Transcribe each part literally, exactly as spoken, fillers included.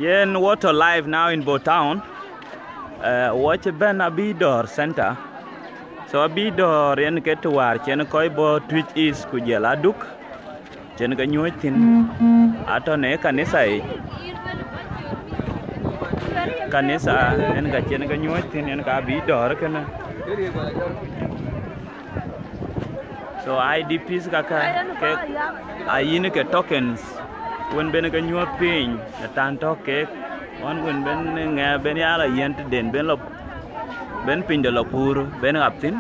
Yen wɔ tɔ̈ live now in Bor Town. Uh, wɔ cï bɛ̈n Abidor Center. So Abidor yen ke të wäär cïn kɔc bɔ̈ Twic East ku jɔl Aduk, cïn ke nyuɔ̈c thïn. Atɔ̈ në kanitha yic. Kanitha yen ka cïn ke nyuɔ̈c thïn, yen ka Abidor kënë. So I D Ps kaka ke ayïn ke tokens wën ben ke nyuɔ̈th piny në tän tɔ̈ kek, ɣɔn wën ben ŋɛ ben ya la yiɛ̈n tëden ben lɔ, ben piny de lɔ pur ben ɣap thïn.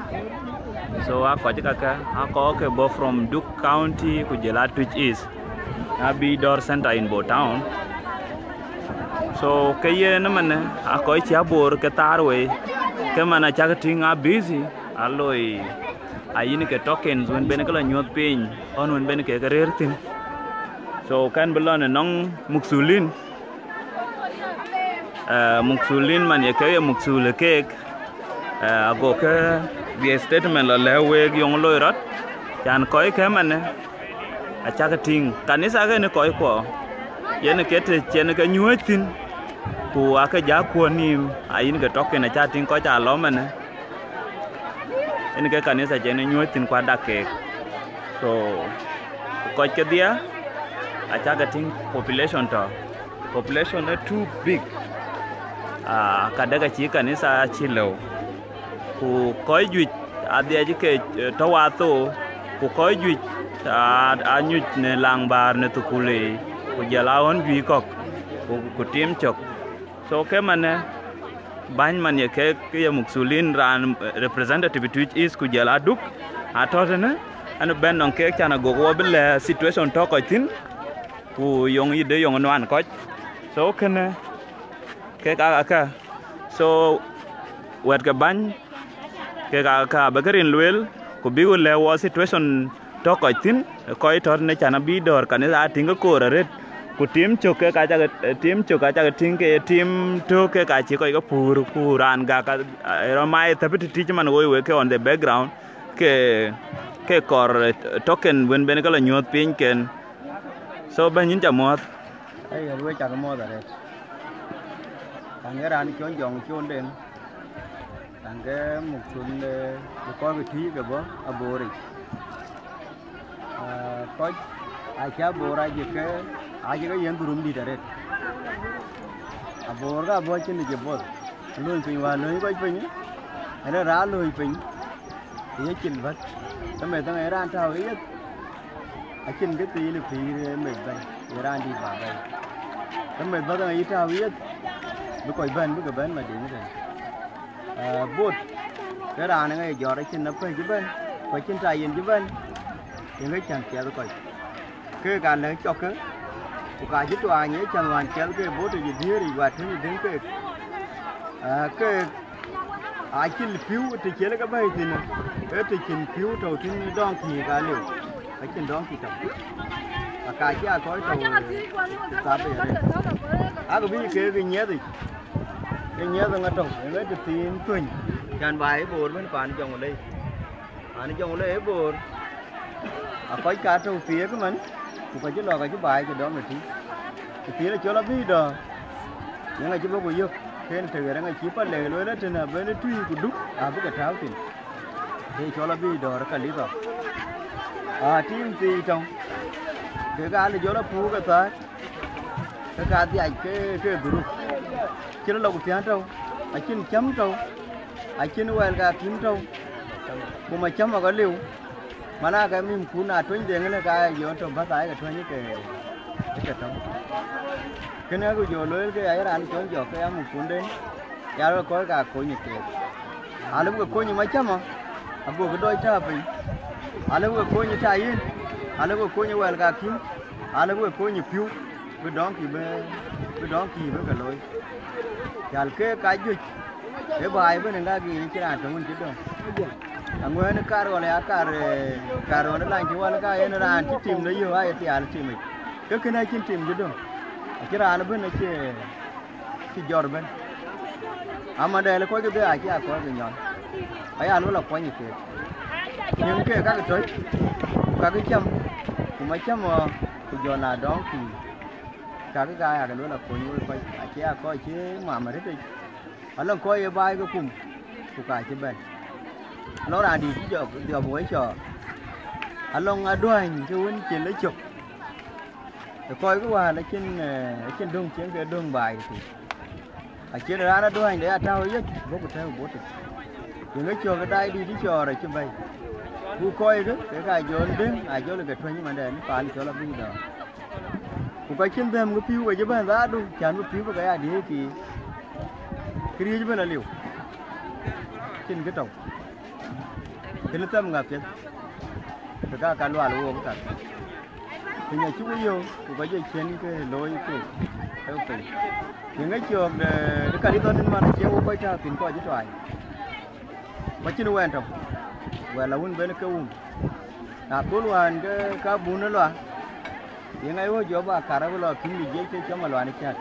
So a kɔc kaka a kɔc ke bɔ̈ from Duk County ku jɔl a Twic East, Abidor Center in Bor Town. So ke yen ëmënë a kɔc cï Abor ke thaar wei, ke man acäk tïŋ a busy, a loi ayïn ke tokens wën ben ke la nyuɔ̈th piny, ɣɔn wën ben kek rëër thïn. So kɛn bï lɔ në nɔŋ mukthulin, eh, mukthulin man ye kek ye mukthul ë keek, eh, agokë bï statement lɔ lɛ̈k week yöŋ loi rɔt, can kɔc ke manë acäk tïŋ. Kanitha kënë kɔc kuɔ, yen ke të cïn ke nyuɔ̈c thïn, ku akë jak kuɔ̈n nïïm, ayïn ke token acä tïŋ kɔc aa lɔ manë. Yen ke kanitha cïn nyuɔ̈c thïn kuat dak keek. So kɔc kedhia acäk tïŋ, population tɔ̈, population ë too big. Ah, ka dek acï kanitha acï lëu. Ku kɔc juëc adhiac ke, eh, tɔ̈ wathou, ku kɔc juëc a, a nyuc në laŋ bäär në thukul yiic, ku jɔl a ɣɔn juëc kɔ̈k, ku, ku tim cök. So ke manë, bäny man ye kek ke ye mukthulin raan, eh, representative Twic East ku jɔl Aduk, atɔ̈ tënë, an bɛ̈n nɔŋ kek can agok wɔ bï lɛ̈k situation tɔ̈ kɔc thïn, ku yöŋ yïde yöŋ nuan kɔc. So kënë, kek aa kä. So wɛ̈t ke bäny, kek aa kä abï ke rin lueel, ku bïk lɛ̈k wɔ situation tɔ̈ kɔc thïn, kɔc tɔ̈ në can abï dɔ̈ɔ̈r kanitha aa tïŋ ke koor arëët, ku tim cök kek acäk, tim cök acäk tïŋ ke tim tök kek acï kɔc ke puur, ku raan gak, eh, rɔt mai thäpï tïtïc man woi wek ke on the background, ke, ke kɔr, eh, token wën ben ke la nyuɔ̈th piny ken. So bɛ̈ny yïn ca muɔ̈ɔ̈th. Ee, yen wek cak muɔ̈ɔ̈th arëët. Thaŋ ke raan cɔl Jɔŋ Con Deŋ, thaŋ ke mukthul, eh, ke kɔc ke Twic ke bɔ̈ Abor yic. Ah, kɔc acï Abor acï ke, acï ke yiɛ̈n dhurum dït arëët. Abor ke abɔ̈ cïn ë cï both. Lööny piny wäär lööny kɔc piny, ënë raan lööny piny, ë ye cil bäth. Ke meth ŋa ye raan tääu ë yeth, acïn kë thiin ë pïïr ë meth bɛ̈ny, ye raan dït ba bɛ̈ny. Ke meth bäth ŋa yï tääu ë yeth, bï kɔc bɛ̈n, bï ke bɛ̈n Madiŋ ëtën. Eh, bot, ke raan ŋa ye jɔt acïn apɛ̈c cï bɛ̈n, ku acïn tayen cï bɛ̈n, yen ke cän piɛth kɔc. Keek aa lɛ̈k cɔk ke, ku ka cï tuaany ë cäŋ wään ciɛth ke bot yic ë dhiëër yic, wäär tënë dëŋ keek. Aa, keek acïn pïu të ciɛl ke bɛ̈ɛ̈i thïn, ee të cïn pïu tɔ̈u thïn dɔŋkï ka liu, acïn dɔŋkï tɔ̈u. Aka cï aa kɔc tɔ̈u thap ë rëër. Akë bï keek ë nyiɛth yic, ke nyiɛth ë ŋa tɔ̈u, ë ŋa të thiin thuëny, cän ba ë Bor bën paan Jɔŋlei. An Jɔŋlei ë Bor, a kɔc ka tɔ̈u thiëëk ëmën, ku ka cï lɔ ka cï baai cï dɔm ëtï. Ë thiëëk cɔl abï dɔ̈ɔ̈r, yen acï bɔ̈ ku yök, ken tëk ë rɛ̈ŋ acï Palek lueel ëtën abën ë Twic ku Duk abï ke tääu thïn. Ë cɔl abï dɔ̈ɔ̈r ë Kalitha. A tim thiic tɔŋ, kek aa lë jɔl apuuk ë thääk, ke ka dhiac ke, ke dhuruk. Cï rɔt lɔ ku thiän tɔ̈u, acïn cäm tɔ̈u, acïn wɛl ka kïm tɔ̈u, ku macäm aka liu, man aa ke mïmkun aa tuɔ̈ny dheŋ ëlë ka ye jɔ tɔ̈ bäth aa ye ke tuɔ̈ny ke, ke tɔ̈u. Kënë ku jɔ lueel ke ya ye raan cɔl Jɔk ke ya mïmkunden, ya rɔt kɔc ka kony ë keek. Alëu ke kony ë macämä, ago ke dɔc tääu piny. Alëu ke kony ë tayen, alëu ke kony ë wɛl ka kïm, alëu ke kony ë pïu, bï dɔŋkï bï, bï dɔŋkï bï ke looi. Jal ke ka juëc, ë baai ëbën ë ŋak yiic acïn raan töŋ wën cï dɔ̈ŋ. Aŋuɛ̈ɛ̈n ë kar ɣɔn aya kar, eh, kar ɣɔn ë lany cï wal ka yen raan cï tim de yök aye thiaal timic. Ke kënë acïn tim cï dɔ̈ŋ. Acïn raan ëbën acie cï jɔt ëbën. Ama dɛl kɔc kedhie acï a kɔc ke nyɔl. Aya luel akuɔny ë keek. Nyiëŋ keek kakë tɔ̈c, ku kakë cäm, ku macäm ɣɔ̈, Ku jɔl a dɔŋ ku kakë ka yak luel akony wek kɔc, acie a kɔc cï mam arëtic. Alɔŋ kɔc ye baai ke kum, ku ka cï bɛ̈n. Alɔŋ raan dït cï jɔ dhiɔp wei cɔɔr. Alɔŋ aduany cï wën cil ë cök. Ë kɔc ke wäär acïn, eh, acïn döŋ cieŋ ke döŋ baai ku. Acïn raan aduany de atääu yec, bɔ̈ ku tɛ̈ɛ̈u bot. Yeŋö cök ë daai dït cɔɔr acï bɛ̈i. Ku kɔc ke, ke ka jɔl dëŋ, a jɔl ke tueny mandɛn, paan cɔl abï dɔ̈ɔ̈r. Ku ka cïn dhɛ̈m ke pïu ke cï bɛ̈n dhaadu, cän bï pïu bï ke ya diëëc thii. Këriëëc ëbɛ̈n aliu. Cïn kë tɔ̈u. Kënë thɛm ŋa piɛth. Ke ka ka lual wook ka. Piny acï ku yök, ku ka jɔ ciɛ̈n ke looi keek. Ee piny. Yeŋö cök de, de kanitha nïn man acie wok kɔc tääu thïn kɔc cï tuaany. Ku acïn wɛn tɔ̈u. Wɛl awun ben ke wum. Na kööl wään ke ka bun ë lɔ, yeŋa ye wɔ jɔ ba kar abï lɔ pïŋ de jiëc ke cɔm aluan ë cät.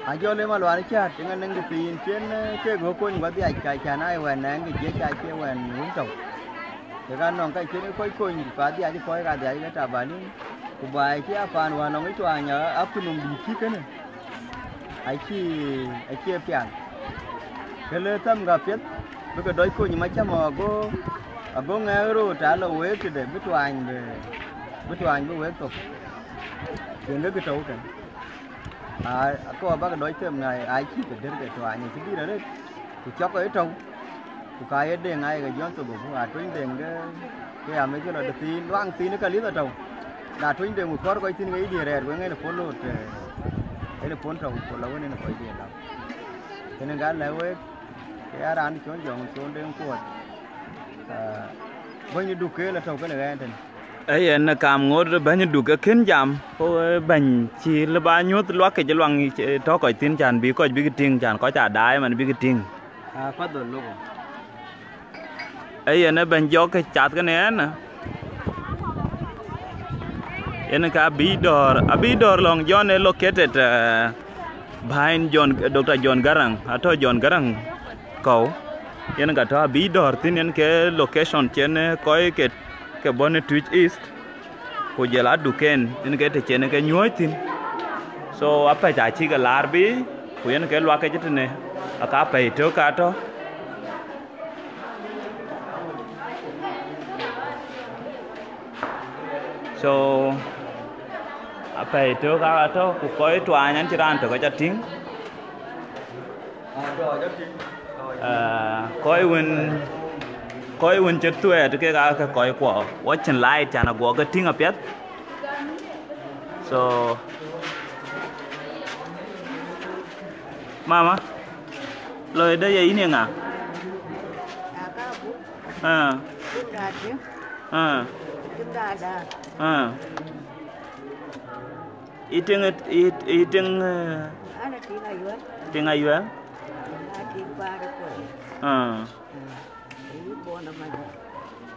A jɔ lem aluan ë cät, yeŋa nɛŋ de piny cien, eh, kek wɔ kony wɔ dhiac ka cän aa ye wɛn nɛŋ ke jiëc acie wɛn wun tɔ̈u. Kek anɔŋ ka cien ë kɔc kony, ku ka dhiac ë kɔc ka dhiac ke tabanin, ku baai cï a paan wään nɔŋ ë tuaany a, a kunum dït cï kënë. Acï, acï pial. Ke le thɛm ka piɛth, bï ke dɔc kony macam ago, ago ŋɛk röör ta lɔ week tëde, bï tuaany bï, bï tuaany bï week thok. Yen ke kë tɔ̈u tën. Aa, akɔɔr bä ke dɔc them na, aa cï ke dër ke tuaany, acï dït arëët, ku cɔk ke tɔ̈u. Ku ka ye deŋ ayeke jɔn thok, ku a tuny deŋ ke, ke ya meth ke lɔ de thiin, luaŋ thiin ke lieth atɔ̈u. Na tuny deŋ ku kɔ̈r kɔc thïn ke yï diëër rɛɛt, wek en ë puɔ̈n loot, eh, en ë puɔ̈n tɔ̈u, ku lɔ wën en ë kɔc diëër lɔ. Kënë gal lɛ̈k wek, ke ya raan cɔl Jɔŋ Thon Deŋ Kuɔt. Ah, bɔ̈ny Duk keel atɔ̈u kënë ɣɛn tën. Ee yen ë kam ŋoot bɛ̈ny Duk ke kën jam, ku, eh, bɛ̈ny cï lë ba nyuɔ̈th luak ke cï luaŋ, eh, tɔ̈ kɔc thïn, cän bï kɔc bïk tïŋ, cän kɔc aa daai man bïk tïŋ. Ah, fadhal loko. Ee yen ë bɛ̈ny jɔk ke cath kënë yen. Yen ka abï dɔ̈ɔ̈r, abï dɔ̈ɔ̈r lɔŋ Jɔn ë located, eh, behind John, Doctor John Garang, atɔ̈ John Garang kɔ̈u. Yen ka tɔ̈ abï dɔ̈ɔ̈r thïn, yen ke location cien, eh, kɔc ke, ke bɔ̈ në Twic East. Ku jɔl a Duken, yen ke të cien ke nyuɔ̈ɔ̈c thïn. So, apɛc acï ke laar bï, ku yen ke luak ke cï tënë, aka pɛ̈i tök ka tɔ̈. So, apɛ̈i tök ka tɔ̈, ku kɔc tuaany an cï raan tök aca tïŋ. Ah, kɔc wën, kɔc wën cï thuɛɛt kek aa ke kɔc kuɔ, wɔ cïn light cän aguɔ ke tïŋ apiɛth. So, mama, loi de ye yïn ye ŋa? Ah. Ah. Ah. Itiŋ, it-, itiŋ, eh, tiŋ Ayuɛl? Ah.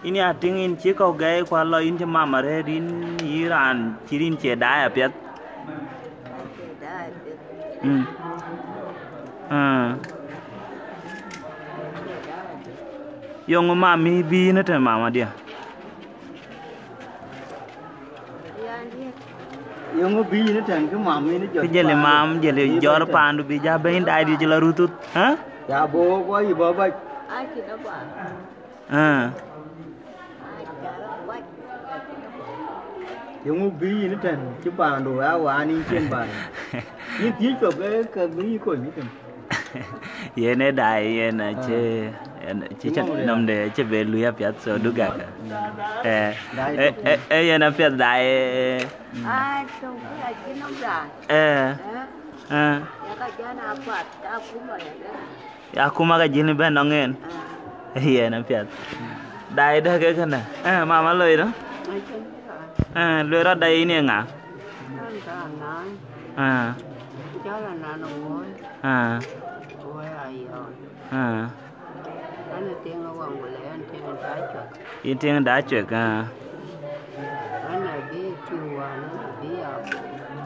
Yïn ya tïŋ yïn cï kɔ̈u gɛi, ku alɔ yïn cï mam arëët, yïn, yïn raan cï rin cie daai apiɛth. Mm. Ah. Yöŋ mam mi bï yïn ëtën, mama diɛ. Yöŋö bï yïn tɛ̈n kë mam yïn jɔt? Kë jël mam, jël jɔr paandu bï ja bɛ̈ny daai dï jël aruthuth, hä? Ya bo wok wɔ yï bɔ bac. Hä? Yöŋö bï yïn tɛ̈n cï paandu a waan yïn cien baan. Yïn thiëc thok ke, ke bï yï kony yï tɛ̈n. Yen ë daai, yen acï, yen acï cï nɔmde acï be luui apiɛth, so du gäk. Eh, eh, eh, eh, yen apiɛth daai, eh. Ah, cök bï acï nɔm daai. Eh. Eh. Eh. Ya ka jana apat, ta kuma ya. Ya kuma ka jini bɛ̈n nɔŋ en. Ah. Yen apiɛth. Daai dɛ ke kënë. Eh, mama loi dɔ? Eh, luel rɔt daai yïn ye ŋa? Ah. Ah. Ah. Yïn tiŋ da cuek, ah.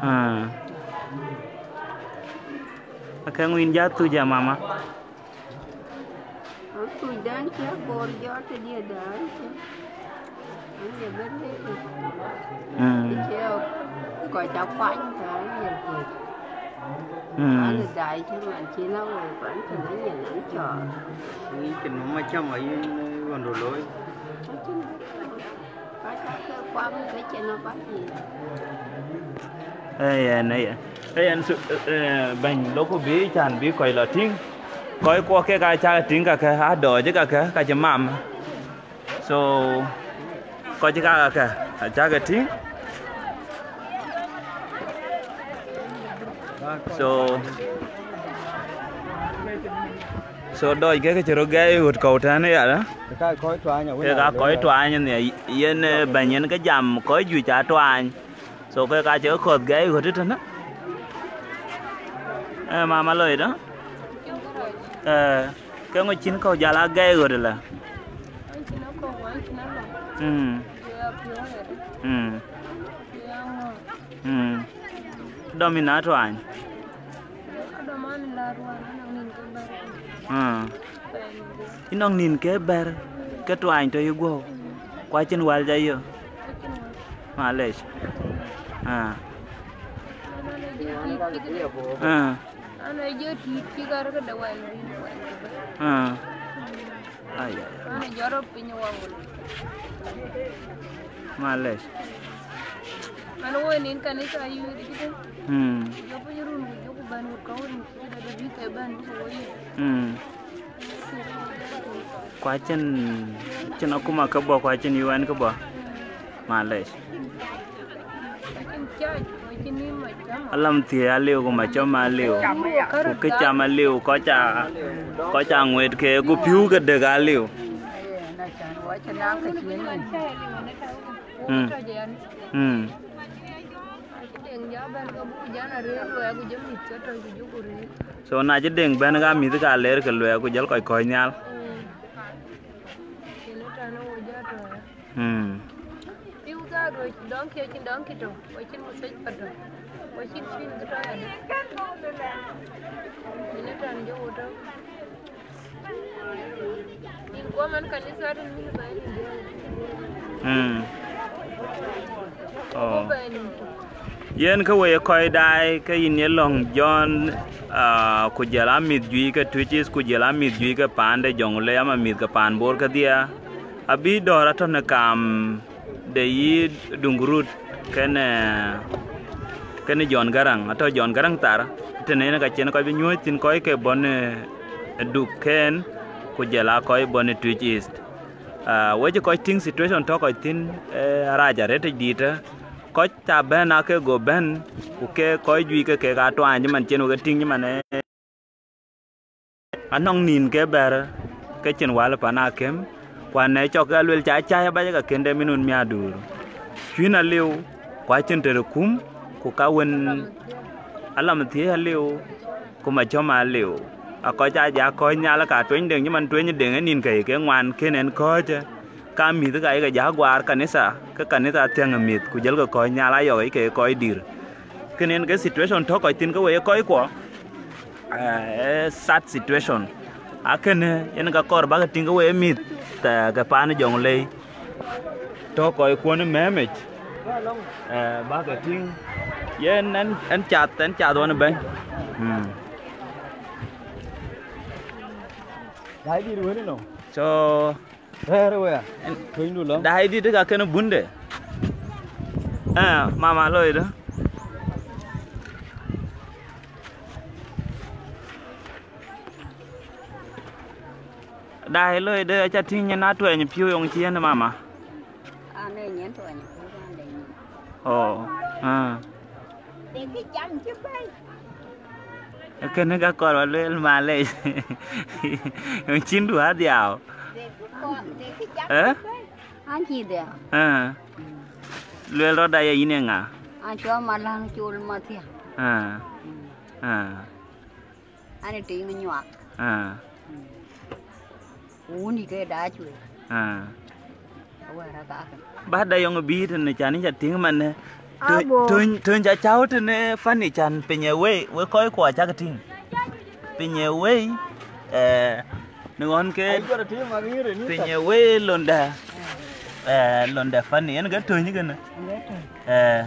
Ah. Akëŋ wïn ja thuc, ya mama. Thuc dan cï abor jɔt tëdiɛ dan cï. Ye bɛ̈n tëëkë. Mm. Cie kɔc ca kuany tɔ̈ yen kuc. Mm. An, daai cï man cïn a woi kuan tënë nyin an cɔɔr. Yïn cïn nɔm acam ayïn, eh, ɣɔn du looi. Acïn kɔc ca ke kuany ke cïn a kuany yïn. Ee yen, ee yen. Ee yen, su-, ee, bɛ̈ny, lok ku bï can bï kɔc lɔ tïŋ. Kɔc kuɔ kek aa cak tïŋ kakë, aa dɔɔc kakë, ka cï mam. So, kɔc kakë, acakë tïŋ. So, so dɔɔc kek cï röt gɛi ɣöt kɔ̈u tɛ̈n aya, eh? Ka kɔc tuany, awën kek aa kɔc tuany nhial, yen, eh, bɛ̈ny yen ke jam kɔc juëc aa tuany. So, kek aa cï ke kɔ̈th gɛi ɣöt tënë. Eh, mama Loida? Eh, ke ŋö cïn kɔ̈u jal aa gɛi ɣöt ëlä? Mm. Mm. Mm. Dɔm yïn aa tuany? Ah. Yïn nɔŋ nïn ke bɛ̈r, ke tuany tɔ̈ yï guɔ̈u. Ku acïn wäl ja yök. Malec. Ah. Ah. Ah. Ai, ai, ai. An jɔt piny waŋ. Malec. An woi nin kanitha ayuur cïtën. Hmm. Jɔ piny run ku jɔ ku bɛ̈n wut kɔ̈u rin cïtën dɛ bï ke bɛ̈n ku woi. Hmm. Ku acïn, cïn akuma ke bɔ̈, ku acïn U N ke bɔ̈. Malec. Alam thiëëc aliu, ku macɔm aliu, ku këcam aliu, kɔc aa, kɔc aa ŋuet ke, ku pïu ke dek aliu. Mm. Mm. So na cï deŋ bɛ̈n, ka mïth ka leer ke luɛɛk, ku jɔl kɔc kɔ̈ɔ̈c nhial. Mm. Pïu dhaadu, dɔŋ kiɛ cïn dɔŋ kï tɔ̈, ku acïn message pa tɔ̈, ku acïn cin kï tɔ̈ yadë. Yen ë tän jɔ wo tɔ̈. Yïn guɔ man kanitha tën mïn bä yïn jɔ. Mm. Oh. Yen ke wëi kɔc daai, ke yïn ye lɔ̈ŋ John, ah, ku jɔl a mïth juëc ke Twic East, ku jɔl a mïth juëc ke paan de Jonglei, ama mïth ke paan Bor kedhie. Abï dɔ̈ɔ̈r atɔ̈ në kaam de yï Duŋgurut kenë, kenë John Garang, atɔ̈ John Garang thar, tënë yen ka cïn kɔc bï nyuɔ̈ɔ̈c thïn, kɔc ke bɔ̈ në Duk Ken, ku jɔl a kɔc bɔ̈ në Twic East. Ah, wek cï kɔc tïŋ situation tɔ̈ kɔc thïn, eh, arac arëët dïïtë. Kɔc ca bɛ̈n aa ke go bɛ̈n, ku ke kɔc juëc ke kek aa tuany cï man cïn wek e tïŋ cï man, eh, anɔŋ nïn ke bɛ̈r ke cïn wäl pan akëm, ku anɛ cɔk ke aluel ca cäi abac ke kën de minun miäkduur. Cuïn aliu, ku acïn tëde kum, ku ka wën alam thiëëc aliu, ku macɔm aliu. A kɔc aa ja kɔ̈ɔ̈c nhial ka tueny deŋ cï man tueny deŋ ë nïn ke ke ŋuan kën en kɔ̈ɔ̈c ë. Ka mïth ka ye ke ja guaar kanitha, ke kanitha athiäŋ ë mïth, ku jël ke kɔ̈ɔ̈c nhial ayɔk ke kɔc dïr. Kënë en ke situation tɔ̈ kɔc thïn ke wek kɔc kuɔ. Eh, sad situation. Akënë yen ka kɔɔr bäk tïŋ ke wek mïth, eh, ke paan Jonglei. Tɔ̈ kɔc kuɔn ë mɛ̈mec. Eh, bäk tïŋ. Yen en, en cath, en cath ɣɔn ë bɛ̈ny. Mm. Dai dït wënë nɔ. So, rɛ̈ɛ̈r wea. Tuenydu lɔ. Dai dït ka kën bunde. Eh, mama Loida. Dai Loida, aca tïŋ nyin atuɛny piu yɔŋ cï yen mama. Ane nyin tuɛny piu ande nyin. Oh, ah. Dek kï cam cï bɛ̈i. Kënë ka kɔɔr ba lueel malec. Yɔŋ cïn du adhiau. Dek kï kɔɔr, dek kï cam cï bɛ̈i. Eh? An cï dhiau. Ah. Lueel rɔt da ye yïn e ŋa? An cɔl Maläŋ Col Mathiaŋ. Ah. Ah. An ë tïŋ nyuak. Ah. Wuni ke da cuëc. Ah. Awär aka kën. Ba da yɔŋ bï tënë can ca tïŋ man. Abo. Töny, töny ca cau tënë fani can piny e wei, we kɔc kuɔ cak tïŋ. Piny e wei, eh, në ɣɔn ke piny e wei londa. Eh, londe fani, yen ke töny kënë. Eh,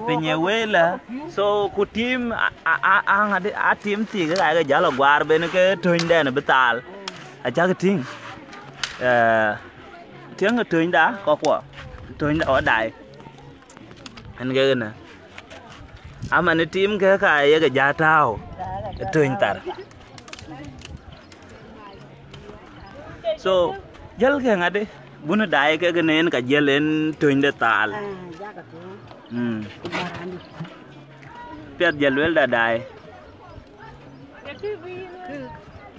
piny ë wëlë, so ku tim a, a, a, a, ŋadi, a tim thik ka ke jal guar ben ke töny dɛn bï thal. Acak tïŋ. Eh, tiɛŋ töny da kɔkuɔ. Töny da ɔ dai. Yen ke kënë. Ama në tim ke ka ye ke ja tääu. Töny thar. So, jël ke ŋadi, bun dai ke kënë yen ka jël en töny de thal. Ah, jaka tu. Mm. Barani. Piɛth jël wel da dai.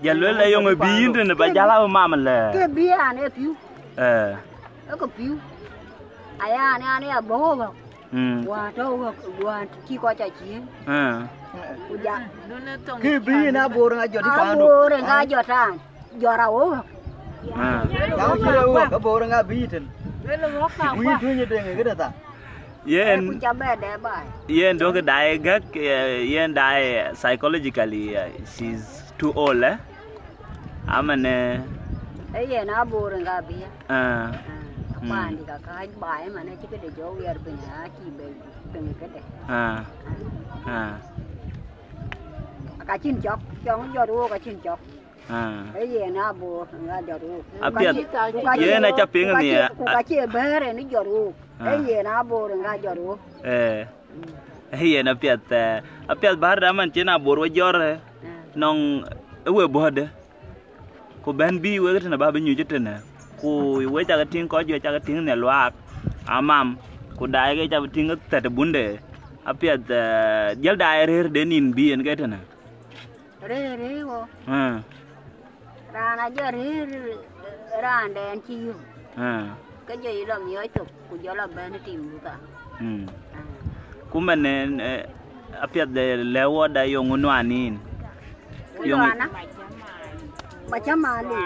Jël wel da yong bi yin tënë ba jala mam le. Ke bi an e piu. Eh. E ko piu. Aya ne an e abɔ̈ ɣɔ̈k. Mm. Wään tɔ̈u ɣɔ̈k, wään cï kɔc ca cieŋ. Ah. Ku ja. Kë bï yïn aboor ŋa jɔt ë paandu? Aboor ŋa jɔt an, jɔt a ɣɔ̈k. Ah. Jam cï rɔt ɣɔ̈k, aboor ŋa bï yï tën? Ku yïn tuny ë deŋ ë këde tha. Yen, ku ca bɛ dɛ baai. Yen duɔ̈kï dai gäk, eh, yen dai psychologically, eh, she's too old, eh? Aman, eh. Ee yen aboor ŋa bï ya. Ah. Ah, mm. Paandi ka kääc baai man acï këde jɔ wiɛr piny, acï bɛ piny këde. Ah. Ah. Ka cïn cɔk, cɔŋ jɔt wook acïn cɔk. Ah. Ee yen aboor ŋa jɔt wook. Apiɛth, ku ka cï, yen aca piŋ ku ka ni, cï, eh, ku ka cï bɛ̈ɛ̈r en jɔt wook. Ah. Ee yen aboor ŋa jɔt wook. Eh. Mm. Ee yen apiɛth, eh, apiɛth bäär da man cïn aboor we jɔr, eh, ah, nɔŋ ë we bɔ̈de. Ku bɛ̈n bï wek tënë bä bï nyuc tënë, ku wek cakë tïŋ kɔc juëc cakë tïŋ nhial luaak, amam, ku daai ke cakë tïŋ thɛt bunde, apiɛth, eh, jël daai rëër de nin bï en ke tënë. Rëër, rëër wo. Ah. Raan a jɔ rëër raan dɛn cï yök. Ah. Ke jɔ yï lɔ miɔɔc thok, ku jɔ lɔ bɛ̈n tim duka. Mm. Ah. Ku man en, eh, apiɛth de lɛ̈k wɔ da yöŋ nuan nin. Yöŋ. Macam aliu.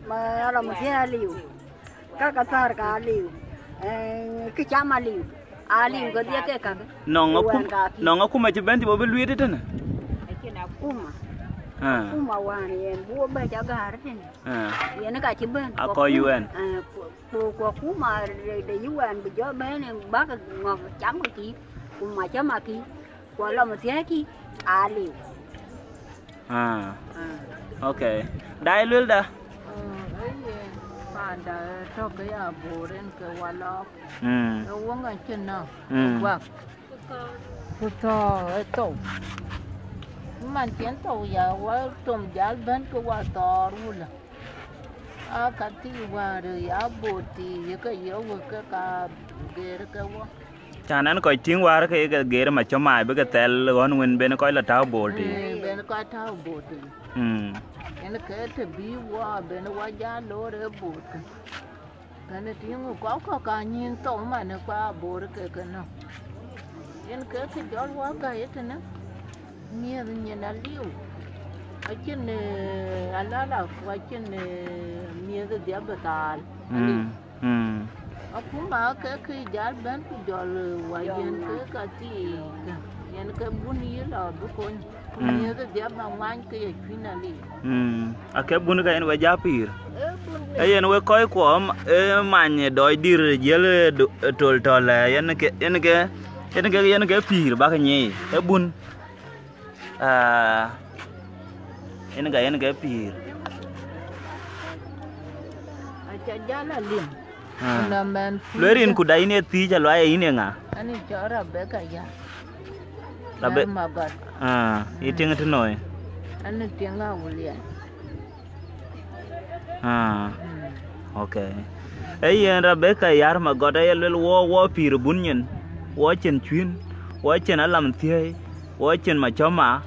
Ma lɔ muthiɛ aliu. Ka ka thar ka aliu. Eh, kë cam aliu. Aliu kedhie ke kak. Nɔŋ akum, nɔŋ akuma cï bɛ̈n thï bɔ bï luiit tënë. Akuma. Ah. Akuma wään yen bu bɛ ca gäär tënë. Ah. Yen ka cï bɛ̈n. Akɔ U N. Eh, ku, ku, ku akuma de, de U N bï jɔ bɛ̈n, bäk ŋɔk cam kï, ku macam akï, ku alɔ muthiɛ̈kï, aliu. Ah. Ah. Okay. Dai luel da. Oh, ee yen, panda tɔ̈ ke ya boor en ke walɔɔk. Mm. Ee woŋ acïn nɔ. Mm. Guak. Ku thɔ̈ɔ̈r ë thou. Man cïn thou ya wa tom jal bɛ̈n ke wa thɔ̈ɔ̈r wulë. Aa ka thii wäär ya boor thii ye ke ye wek ke ka geer ke wɔ. Can ɛn kɔc tïŋ wäär ke ye ke geer macɔmai bï ke thɛl ɣɔn wën ben kɔc la tääu boor thii. Eh, ben kɔc tääu boor thii. Mm. Yen ke të bï wɔ ben wa jal loor ë boor thii. Kɛn tïŋ kɔc kɔ̈k ka nyïn thou man ë kua aboor ke ke nɔ̈k. Yen ke kë jɔl wä gäi ëtënë, miëth nyin aliu. Acïn, eh, alala ku acïn, eh, miëth dhiap bï thaal. Mm, mm. Akuma ke kë jal bɛ̈n ku jɔl, eh, wä yen ke ka thii, yen ke bun yï lɔ bï kony. Ku mm, miëth dhiap bä ŋuany ke ye cuïn aliu. Mm. Ake bun ka yen we ja pïïr. Ee bun. Ee yen we kɔc kuɔm, ee many dɔc dïr jiël, ee, do-, ee, tol tɔl, ee, yen ke, yen ke, yen ke, yen ke pïïr bak nyic. Ee bun. Ah, yen ka yen ke pïïr. Aca jal alim. Ah. Ënɔmɛn. Lueel rin ku da yïn ye thiic aluac, yïn ye ŋa? Ani cɔl Rebecca ya. Rabe-, Yar Magɔt. Ah, yï tiŋ tënoi. Ani tiŋ Awulian. Ah, mm, okay. Ee yen Rebecca Yar Magɔt aye luel wɔ, wɔ pïïr bun nyin, wɔ cin cuïn, wɔ cin alam thiëi, wɔ cin macɔma,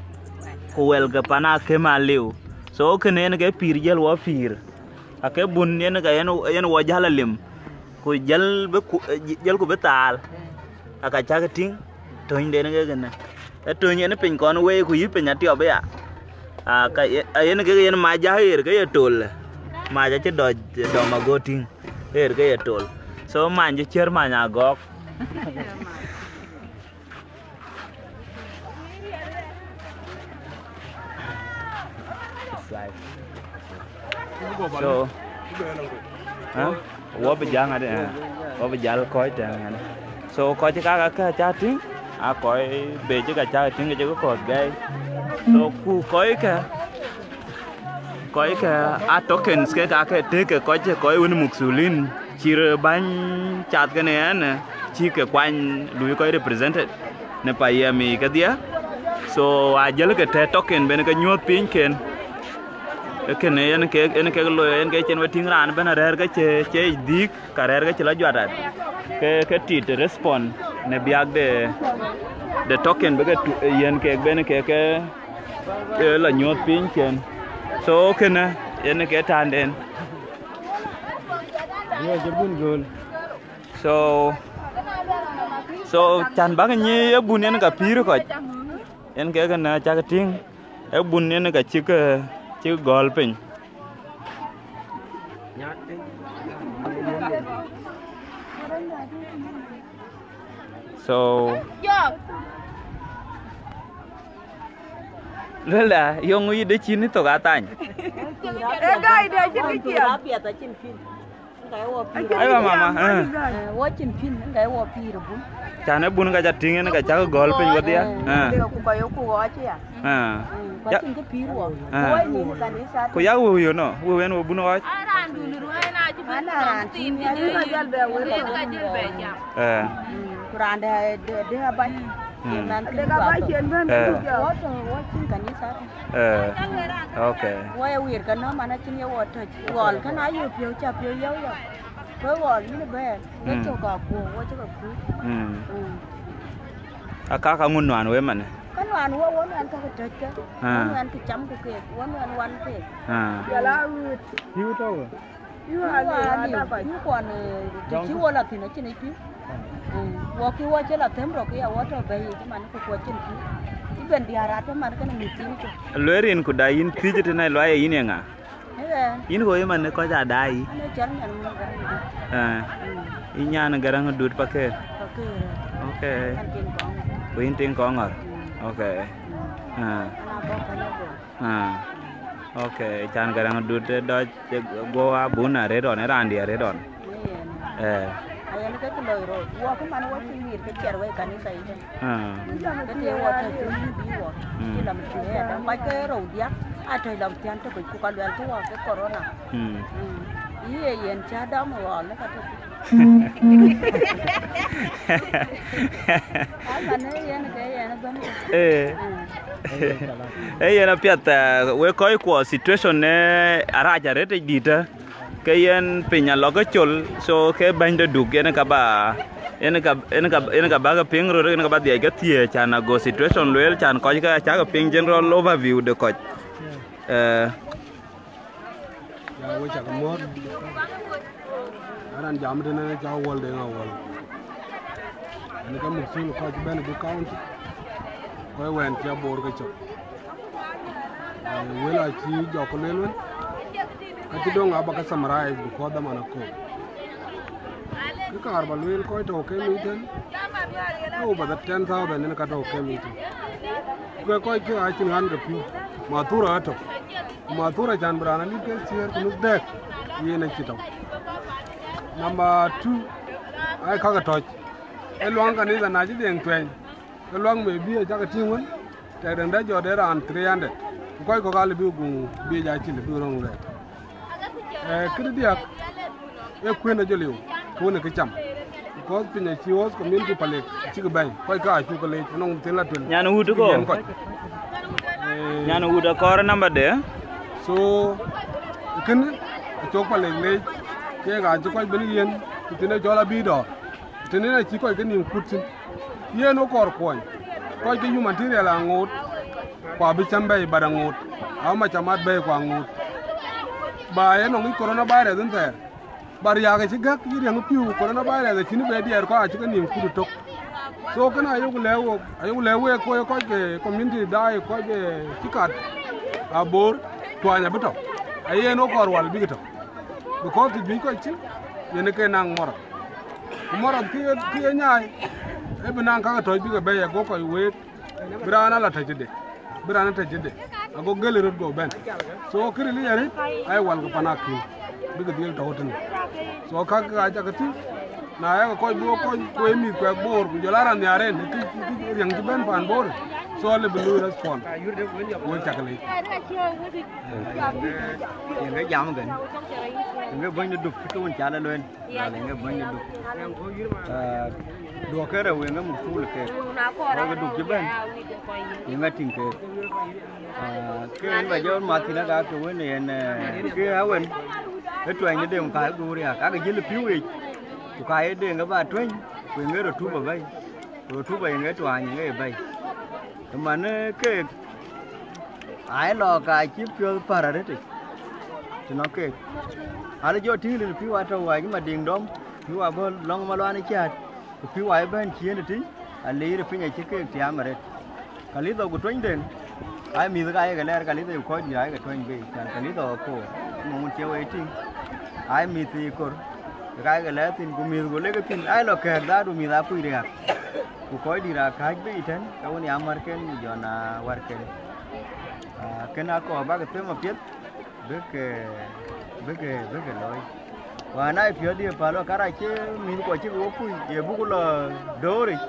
ku wɛl ke pan akëm aliu. So kënë yen ke pïïr jiël wɔ pïïr. Ake bun yen ka yen, yen wɔ jäl alim, ku jäl bï ku, jäl ku bï thaal. Aka cäk tïŋ tönyden ke kënë. Ee töny yen piny kɔn wei ku yï piny atiɔp ya. Aka ye-, a yen ke yen mac ja ɣer ke ye tol. Mac acï dɔc dɔm ago tïŋ, ɣer ke ye tol. So many cï ciër many agɔk. It's live. So, huh? Wɔ bï jäl ŋadï, eh, wɔ bï jäl kɔc tɛ̈n ŋadï. So kɔc kakë ka cä tïŋ, aa kɔc bï cï ka cä tïŋ ke cï ke kɔ̈th gɛi. So ku kɔckë, kɔckë aa tokens ke kakë tëëk ke kɔc, kɔc wën mukthulin cï bäny cath kenë ɣɛn, eh, cï ke kuany, lui kɔc represented në payam yiic kedhie. So aa jël ke tɛ̈ token ben ke nyuɔ̈th pinyken. Ee kënë yen kek, yen kek looi, yen ke cïn we tïŋ raan ëbɛ̈n arɛ̈ɛ̈r ke cie, cie yic dhïk, ka rɛ̈ɛ̈r ke cï lɔ juat at. Ke, ke tit respond në biäk de, de token bï ke tu, yen kek ben ke, ke, ke lɔ nyuɔ̈th pinyken. So kënë yen ke tanden. Yo, jɛ bun göl. So, so can bäk nyic ë bun yen ka pïïr kɔc. Yen kek kënë cäk tïŋ, ë bun yen ka cïk, cïk gɔ̈l piny. So, luelda, yöŋ yï de cïn thok athany. Ee, gai de cïn kë ciɛm. Apiɛth acïn pïn. Aywa, mama, eh. Eh, wɔ cïn pïn, ŋa wɔ pïïr bun. Can ë bun ka ca tïŋ, yen ka cak gɔ̈l piny wedhia. Eh. Eh. Ku kɔc ku ɣɔɔc ya. Eh. Mm, ku ya- cïn kë pïïr wɔ. Eh. Wɔ nïn kanitha. Ku ya wëu yö nɔ, wëu yen wɔ bun ɣɔɔc. Ana raan tïŋ, yen ka jɔl bɛ wëu. Eh. Mm, ku raan de, de, de abac. Mm. Yen man tïŋ. De ka bac yen bɛ̈n. Eh. Wɔ tɔ̈, wɔ cïn kanitha. Eh. Okay. Wɔ ye wir ka nɔm, man acïn ye wɔ tɔ̈c. Ɣɔl kën aye piɔ̈u, ca piɔ̈u yɔu yɔu. Ke ɣɔl yïn bɛ̈ɛ̈r, wɔ cök ka kuɔ̈u, wɔ cök ka kuɔ̈u. Mm. Mm. Aka ka ŋun nuan we mane? Ka nuan wɔ, wɔ nuan ka ke tɔ̈c ke. Ah. Wɔ nuan ke cam ku keek, wɔ nuan wan keek. Ah. Jɔl a ɣööt. Pïu tɔ̈u we? Pïu a liu, ada kɔc. Pïu kuɔn, eh, të cï wɔ lɔ thïn acïn pïu. Ah. Mm. Wɔ kï wɔ cï lɔ them rɔk ya wɔ tɔ̈ bɛ̈i yic man ku kuɔc cïn pïu. Cï ben diäär atɔ̈ man kënë mïth thiin cök. Lueel rin ku da yïn thiëc tënë luɔi ye yïn ye ŋa? Ee. Yïn ɣöö yï man ë kɔc aa daai yï? An ë cɔl nyan ŋö Garaŋ Dut. Ee. Mm. Yï nyan Garaŋ Dut Pakëër? Pakëër. Okay. An tiŋ Kɔŋɔ̈r. Ku yïn tiŋ Kɔŋɔ̈r? Mm. Okay. Mm. Ee. An abɔ̈ Panyabor. Ee. Okay. Can Garaŋ Dut ë dɔc ë guɔ abun arëët ɣɔn, ë raandï arëët ɣɔn. Ee. Ee. Ayen ke cï loi rot. Wɔ kë man wɔ cï wiir ke ciɛr wei kanitha yic. Ah. Ke ke wɔ tɔ̈ cï bï wɔ. Mm. Cï lam cï ɣɛɛt, kɔc ke rou diäk, a tɔ̈c lam thiän tök ku ka luɛl ke wɔ ke corona. Mm. Mm. Yï ye yen cä dɔm ɣɔl ka tök. Ama ne yen ke yen bɛ̈n. Eh. Mm. Eh, yen apiɛth, eh, wek kɔc kuɔ situation ne arac arëët dït, eh. Ke yen piny alɔ ke col, so ke bɛ̈ny de Duk, yen ka ba, yen ka, yen ka, yen ka ba ke piŋ röt, yen ka ba dhiac ke thiëëc, can ago situation lueel, can kɔc ke acä ke piŋ general overview de kɔc. Eh. Ya, we cak muɔ̈ɔ̈th. Aran jam tënë cä Awuɔl Deŋ Awuɔl. Yen ke muk thul kɔc bɛ̈n ë Duk County. Kɔc wɛ̈n cï Abor ke cök. Eh, wël acï jɔk lueel wën, ka cï döŋ aba ke summarize because dhaman akööl. Kë kaar ba lueel kɔc tɔ̈u ke meeting, over the ten thousand yen ka tɔ̈u ke meeting. Ku ke kɔc kë acïn ɣän ke pïu, mathura atɔ̈u. Ku mathura can bï raan alip ke thiëër ku nus dɛ̈k, yen acï tɔ̈u. Number two, ai ka ke tɔ̈c. Ë luaŋ kanitha na cï Deŋ tuɛny, ke luaŋ maybe acä ke tïŋ wën, tɛ̈k Deŋ dɛ jɔt ë raan three hundred, ku kɔc kɔ̈k alë bï guŋ biic acï lë bï röŋ rɛɛc. Eh, këdï diäk, ee kuën ajɔ liu, kuën ë kë cam. Because piny acï host community Palek acïk bɛ̈i, kɔc ka acuk ke leec, anɔŋ thïn la tueŋ. Nyan wut kɔ? Yen kɔc. Eh, nyan wut akɔɔr number de. So, kënë, acuk Palek leec, kek acï kɔc ben yen, ku thïn ë cɔl abï dɔ̈ɔ̈r. Tënë na cï kɔc ke nïïm kut thïn, yen ë kɔɔr kuɔny, kɔc ke humanitarian aŋoot, ku abï cäm bɛ̈ɛ̈i, but aŋoot, abï macamat bɛ̈ɛ̈i ku aŋoot. Ba yen nɔŋ yic coronavirus ën thɛɛr, ba riääk acï gäk, yï riäŋ pïu coronavirus acïn bɛ diɛɛr kɔc acï ke nïïm kut ëtök. So kënë ayok lɛ̈k wok, ayok lɛ̈k wek kɔc, kɔc ke community daai, kɔc ke cï kat Abor, tuany abï tɔ̈, ayen ë kɔɔr wal bïk tɔ̈. Because të juëc kɔc thïn, yen ke naŋ mɔrɔt. Ku mɔrɔt kë ye, kë ye nyaai, ë bï naŋ ka ke tɔ̈c bï ke bɛ̈ɛ̈i ago kɔc week, bï raan ala tɔ̈c ëde, bï raan tɔ̈c ëde, ago gël röt go bɛ̈n. So këril yɛn, ai wal ke pan akïm. bïk dhil tɔ̈u tënë. So käk ka cak tïŋ, na yak kɔc bï wok kony ku ë mïth kuɛk Bor ku jɔl a raan nhiaar en kë riäŋ cï bɛ̈n paan Bor, so lë bï lui respond. Wek cak lec. Yen ke jam kën, yen ke bɔ̈ny de Duk, kë wën ca la lueel, yen ke bɔ̈ny de Duk. Duɔ̈kkë rou yen ke muk thuul keek, kɔc ke Duk cï bɛ̈n, yen ke tïŋ keek. Ke yen ba jɔ mat thïn, aka ke wën yen, ke awën ë tuɛny de dem ka gur riak, ake jël pïu yic, ku ka ye deŋ ke ba tuɛny, ku yen ke röt tup abɛ̈i, ku röt tup ayen ke tuany yen ke ye bɛ̈i. Ëmën keek aa lɔ ka cï piɔ̈th päl arëtic tënɔŋ keek. Alë jɔ tïŋ rin pïu atɔ̈ wäc Madiŋ dɔm, pïu abɔ̈ lɔŋ Maluan cäät, ku pïu aa bɛ̈n ciëën tëtï, aliir piny acï keek tiaam arëët. Kalitho ku tuɔnyden, aa mïth ka yeke lɛɛr Kalitho ku kɔc dït ayeke tuɔny bei, can Kalitho akoor, mɔŋ wun cie wei tïŋ, aa mïth ë kor, ka yeke lɛɛr thïn, ku mïth ku lek thïn, aa lɔ kɛ̈ɛ̈k dhaadu mïth akuc riääk, ku kɔc dït akääc bei tën, ke wën ya märken, ku jɔ na wärken. Kën akɔɔr bäk them apiɛth, bïk, bïk, bïk looi. Wään aa piɔ̈ɔ̈th ye päl, ë kärɛc cï mïthkuɔ cïk wok kuc, ye buk lɔ dooric,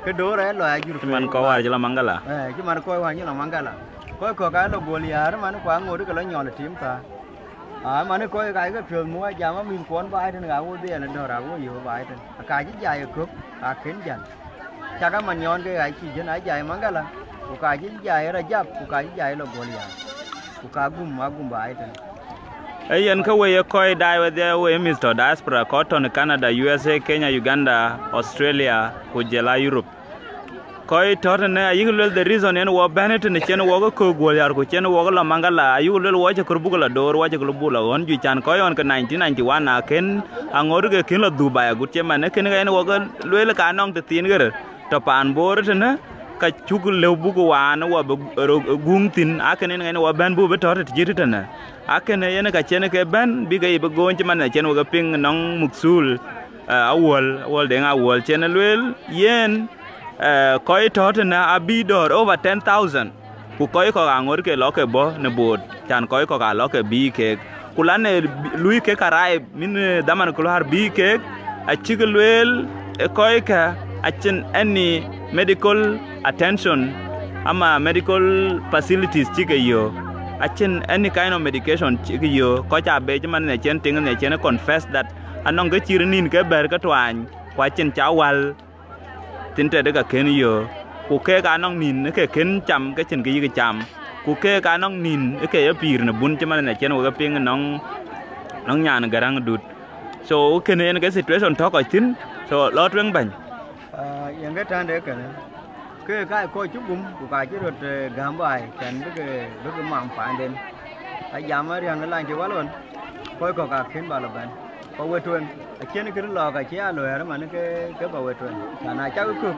ke door ë lɔ ajur cï man kɔc wäär cï lɔ Maŋgala. Cï man kɔc wäär cï lɔ Maŋgala. Kɔc kɔ̈k aa lɔ guöl yäär, man ku aŋoot ke lɔ nyɔl ë tim thäär. Aa, man kɔc ka ke piɔ̈ɔ̈th muk ajam, amïthkuɔn baai tën, ka wo dhiɛl ë dɔ̈ɔ̈r, a wo yöök baai tën. Aka cï jai ë kök, akën jäl. Cak aman nyɔɔn ke ɣac cï jën a jai Maŋgala, ku ka cï jai Rajab, ku ka cï jai lɔ guöl yäär, ku ka gum, agum baai tën. Ee yen ke wei ye kɔc daai wedhie, wei mïth tɔ̈ diaspora, kɔc tɔ̈ në Canada, U S A, Kenya, Uganda, Australia, ku jɔl a Europe. Kɔc tɔ̈ tënë ayïk luel the reason yen wɔ bɛ̈n tënë cïn wɔ ke kök guöl yäär ku cïn wɔ ke lɔ Maŋgala, ayïk luel wɔ cï kɔɔr buk lɔ door, wɔ cï kɔɔr buk lɔ ɣön juëc, can kɔc ɣɔn ke nineteen ninety-one akën aŋoot ke kën lɔ dhuk baai agut cï man ë kën ke yen wɔ ke lueel ka nɔŋ tëthiin ɣer tɔ̈ paan Bor tënë, ka cuk lëu buk waan wɔ bï ro-, guŋ thïn, akën yen yen wɔ bɛ̈n buk bï tɔ̈ tëthiin tënë. Akën yen ka cïn ke bɛ̈n bï ke yic bï goony cï man ë cïn wek ke piŋ nɔŋ muk thuul, eh, Awuɔl, Awuɔl Deŋ Awuɔl cïn lueel yen, eh, kɔc tɔ̈ tënë abï dɔ̈ɔ̈r over ten thousand, ku kɔc kɔ̈k aŋoot ke lɔ ke bɔ̈ në boot, can kɔc kɔ̈k aa lɔ ke bïï keek. Ku lan ë lui kek arrive min, eh, dhaman ku luaar bïï keek, acïk lueel ë kɔckë acïn any medical attention, ama medical facilities cï ke yök, acïn any kind of medication cï ke yök. Kɔc aa bec man ë cïn tiŋ ë cïn confess that anɔŋ ke cï röt nïn ke bɛ̈r ke tuany, ku acïn ca wäl thïn tëde ka kën yöök, ku keek anɔŋ nïn ë ke kën cam ke cïn kë yïk cam, ku keek anɔŋ nïn ë ke ye pïïr në bun cï man ë cïn wek ke piŋ nɔŋ, nɔŋ nyan Gäräŋ Dut. So kënë yen ke situation tɔ̈ kɔc thïn, so lɔ tueŋ bɛ̈ny. Ah, yen ke tande kënë. Ke ka kɔc cï gum, ku ka cï röt, eh, gäm baai, cän bï ke, bï ke mam paanden. Ajam ë riäŋ ë lany cï wal ɣön, kɔc kɔ̈k akën ba lɔ bɛ̈n. Ba we tueŋ, acïn kë lɔ ka cï a luɛɛr man ke, ke ba we tueŋ. Cän acak kök,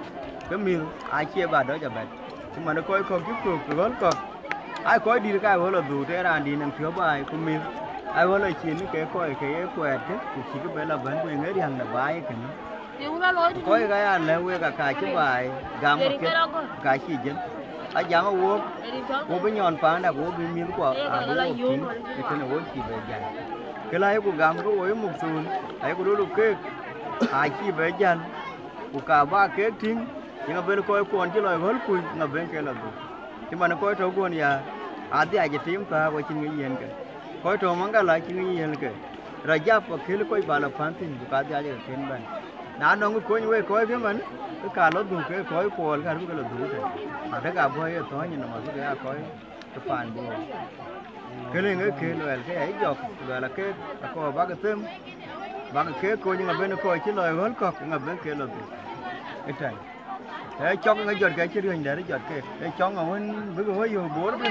ke mïth acie ba dɔc abɛ̈t. Cï man kɔc kɔ̈k cï kök, ke ɣöl kɔ̈k. Ai kɔc dït ka ɣöl adhuk, të raan dït nɔŋ piɔ̈u baai, ku mïth, ai ɣöl acïn ke kɔc ke ye kuɛɛt kë, ku cï ke bɛ lɔ bɛ̈n, ku yen ë riäŋ de baai kënë. Kɔc ka ya lɛ̈k wek aka cï baai gam akë, ka cï jël. Ajam awok, wo bï nyɔn paanda, ku wo bï mïthkuɔ, abï wo tïŋ, ë kënë wo cï bɛ jäl. Kë la yeku gam, ke wo ye muk thuun, ayeku röt keek, acï bɛ jäl, ku ka ba keek tïŋ, yeŋa ben kɔc kuɔn cï lɔ ɣöl kuc, ŋa ben ke lɔ dhuk. Cï man kɔc tɔ̈ guɔn ya, adhiac ë tim thääk, wa cïn ŋic yen ke. Kɔc tɔ̈ Maŋgala cïn ŋic yen ke. Rajab akël kɔc ba lɔ pän thïn, ku ka dhiac ke kën bɛ̈n. Na nɔŋ kony wek kɔc ke man, ke ka lɔ dhuk ke kɔc kuɔl, ka bï ke lɔ dhuk tën. Adek abɔ̈ ye thɔ̈ɔ̈ny nɔm abï ke ya kɔc ke paan Bor. Këlëŋ ë ke luɛɛl ke ya jɔk, luɛɛl akek, akɔɔr bak them, bak keek kony ŋa ben kɔc cï lɔ ɣöl kɔ̈k, ŋa ben ke lɔ dhuk. Ëtɛ̈n. Ee cɔk ŋa jɔt ke cï riɔ̈ny dɛ̈t jɔt ke. Ee cɔk ŋa wën bï ke wä yök Bor bï.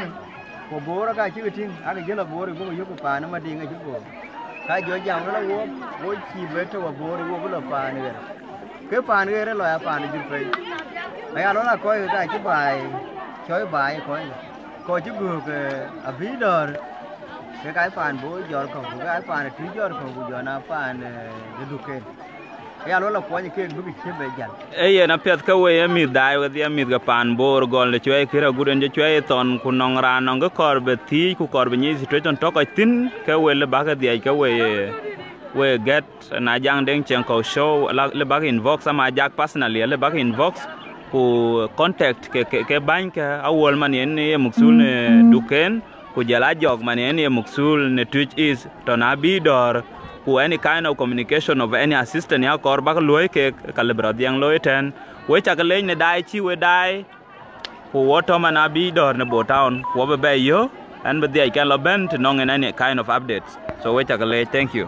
Ku Bor aka cï ke tïŋ, ake jël a Bor bï ke yök paan ë Madiŋ acï Bor. Ka jɔ jam rɔt awok, wo cï bɛ tɔ̈u a Bor, wo bï lɔ paan ɣer. Ke paan ɣer ë lɔ ya paan ë jur pei. Aya lɔ la kɔc ke ka cï baai, cɔc baai ë kɔc. Kɔc cï göök, eh, abï dɔ̈ɔ̈r, ke ka paan Bor jɔt kɔ̈k, ku ka paan ë Tuic jɔt kɔ̈k, ku jɔ na paan, eh, de Duken. Aya luel akuɔny keek bï ke cï be jäl. Ee yen apiɛth ke we ye mïth daai wedhie, mïth ke paan Bor, gɔl de cuɛi kïr agut en cï cuɛi thɔn, ku nɔŋ raan nɔŋ kë kɔɔr bï thiëëc ku kɔɔr bï nyic situation tɔ̈ kɔc thïn, ke we lë bäk ke dhiɛc ke we, we gɛ̈t na Jaŋ Deŋ Ciɛŋkɔ̈u Show, la, lë bäk inbox ama jak personally, lë bäk inbox, ku contact ke, ke, ke bäny ke Awuɔl man yen ye mukthul në Duken, ku jɔl a Jɔk man yen ye mukthul në Twic East, tɔ̈ na bï dɔ̈ɔ̈r, ku any kind of communication of any assistance ya kɔɔr bäk luɔ̈i kek, ka lë bï rɔt dhiɛŋ looi tɛ̈n. We cak leec në daai cï we daai, ku wɔ tɔ̈ man abï dɔ̈ɔ̈r në Bor Town, ku wɔ bï bɛ yök, ɛn bï dhiɛc kɛn lɔ bɛ̈n të nɔŋ en any kind of updates. So we cak leec, thank you.